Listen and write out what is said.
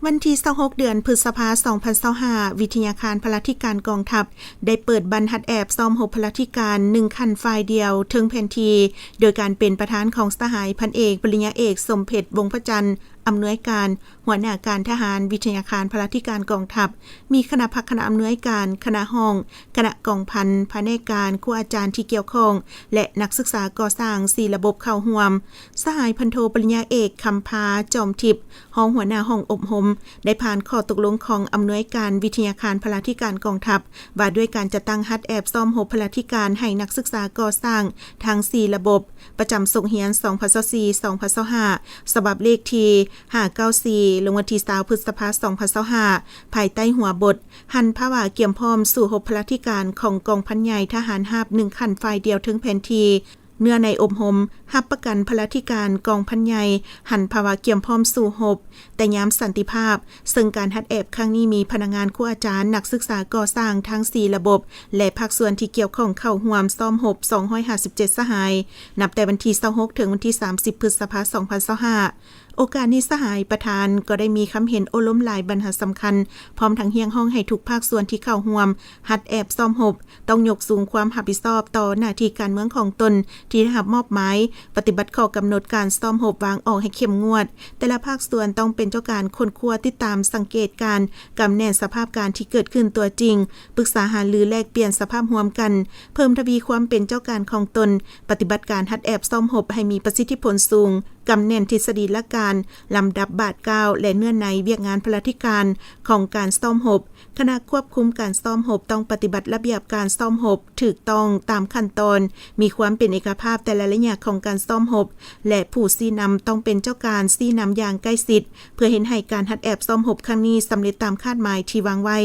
ວັນທີຊາວຫົກ ເດືອນພຶດສະພາ ສອງພັນຊາວຫ້າ ວິທະຍາຄານພະລາທິການກອງທັບ ໄດ້ເປີດບັ້ນຮັດແອບຊ້ອມຮົບພະລາທິການ ໜຶ່ງຂັ້ນຝ່າຍດຽວເທິງແຜນທີ່ ໂດຍການເປັນປະທານຂອງສະຫາຍພັນເອກ ປະລິນຍາເອກ ສົມເພັດ ວົງພະຈັນ ອຳນວຍການ ຫົວໜ້າການທະຫານ ວິທະຍາຄານພະລາທິການກອງທັບ, ມີຄະນະພັກຄະນະອຳນວຍການ, ຄະນະຫ້ອງ, ຄະນະກອງພັນ, ພະແນກການ, ຄູອາຈານທີ່ກ່ຽວຂ້ອງ ແລະ ນັກສຶກສາກໍ່ສ້າງ ສີ່ລະບົບເຂົ້າຮ່ວມ. ສະຫາຍພັນໂທ ປະລິນຍາເອກ ຄຳພາ ຈອມທິບ ຮອງຫົວໜ້າຫ້ອງອົບຮົມ ໄດ້ຜ່ານຂໍ້ຕົກລົງຂອງອຳນວຍການວິທະຍາຄານພະລາທິການກອງທັບ ວ່າດ້ວຍການຈັດຕັ້ງຮັດແອບຊ້ອມຮົບພະລາທິການໃຫ້ນັກສຶກສາກໍ່ສ້າງທັງສີ່ລະບົບ ປະຈຳສົກຮຽນ ສອງພັນຊາວສີ່ ສອງພັນຊາວຫ້າ ສະບັບເລກທີຫ້າເກົ້າສີ່ ລົງວັນທີຊາວ ພຶດສະພາ ສອງພັນຊາວຫ້າ ພາຍໃຕ້ຫົວບົດ ຫັນພາວະກຽມພ້ອມສູ້ຮົບພະລາທິການຂອງກອງພັນໃຫຍ່ທະຫານຮາບ ໜຶ່ງຂັ້ນຝ່າຍດຽວເທິງແຜນທີ່. ເນື້ອໃນອົບຮົມ ຮັບປະກັນພະລາທິການກອງພັນໃຫຍ່ ຫັນພາວະກຽມພ້ອມສູ້ຮົບ ແຕ່ຍາມສັນຕິພາບ, ເຊິ່ງການຮັດແອບຄັ້ງນີ້ມີພະນັກງານ, ຄູອາຈານ, ນັກສຶກສາກໍ່ສ້າງທັງສີ່ລະບົບ ແລະ ພາກສ່ວນທີ່ກ່ຽວຂ້ອງເຂົ້າຮ່ວມຊ້ອມຮົບ ສອງຮ້ອຍຫ້າສິບເຈັດ ສະຫາຍ, ນັບແຕ່ວັນທີຊາວຫົກ ເຖິງວັນທີສາມສິບ ພຶດສະພາ ສອງພັນຊາວຫ້າ. ໂອກາດນີ້ ສະຫາຍປະທານກໍໄດ້ມີຄຳເຫັນໂອ້ລົມຫຼາຍບັນຫາສຳຄັນ, ພ້ອມທັງຮຽກຮ້ອງໃຫ້ທຸກພາກສ່ວນທີ່ເຂົ້າຮ່ວມຮັດແອບຊ້ອມຮົບ ຕ້ອງຍົກສູງຄວາມຮັບຜິດຊອບຕໍ່ໜ້າທີ່ການເມືອງຂອງຕົນທີ່ໄດ້ຮັບມອບໝາຍ, ປະຕິບັດຂໍ້ກຳນົດການຊ້ອມຮົບວາງອອກໃຫ້ເຂັ້ມງວດ, ແຕ່ລະພາກສ່ວນຕ້ອງເປັນເຈົ້າການຄົ້ນຄວ້າ, ຕິດຕາມ, ສັງເກດການ, ກຳແໜ້ນສະພາບການທີ່ເກີດຂຶ້ນຕົວຈິງ, ປຶກສາຫາລືແລກປ່ຽນສະພາບຮ່ວມກັນ, ເພີ່ມທະວີຄວາມເປັນເຈົ້າການຂອງຕົນ, ປະຕິບັດການຮັດແອບຊ້ອມຮົບໃຫ້ມີປະສິດທິຜົນສູງ, ກຳແໜ້ນທິດສະດີຫຼັກການ, ລຳດັບບາດກ້າວ ແລະ ເນື້ອໃນວຽກງານພະລາທິການຂອງການຊ້ອມຮົບ. ຄະນະຄວບຄຸມການຊ້ອມຮົບຕ້ອງປະຕິບັດລະບຽບການຊ້ອມຮົບຖືກຕ້ອງຕາມຂັ້ນຕອນ, ມີຄວາມເປັນເອກະພາບແຕ່ລະໄລຍະຂອງການຊ້ອມຮົບ ແລະ ຜູ້ຊີ້ນຳຕ້ອງເປັນເຈົ້າການຊີ້ນຳຢ່າງໃກ້ຊິດ ເພື່ອເຮັດໃຫ້ການຮັດແອບຊ້ອມຮົບຄັ້ງນີ້ສຳເລັດຕາມຄາດໝາຍທີ່ວາງໄວ້.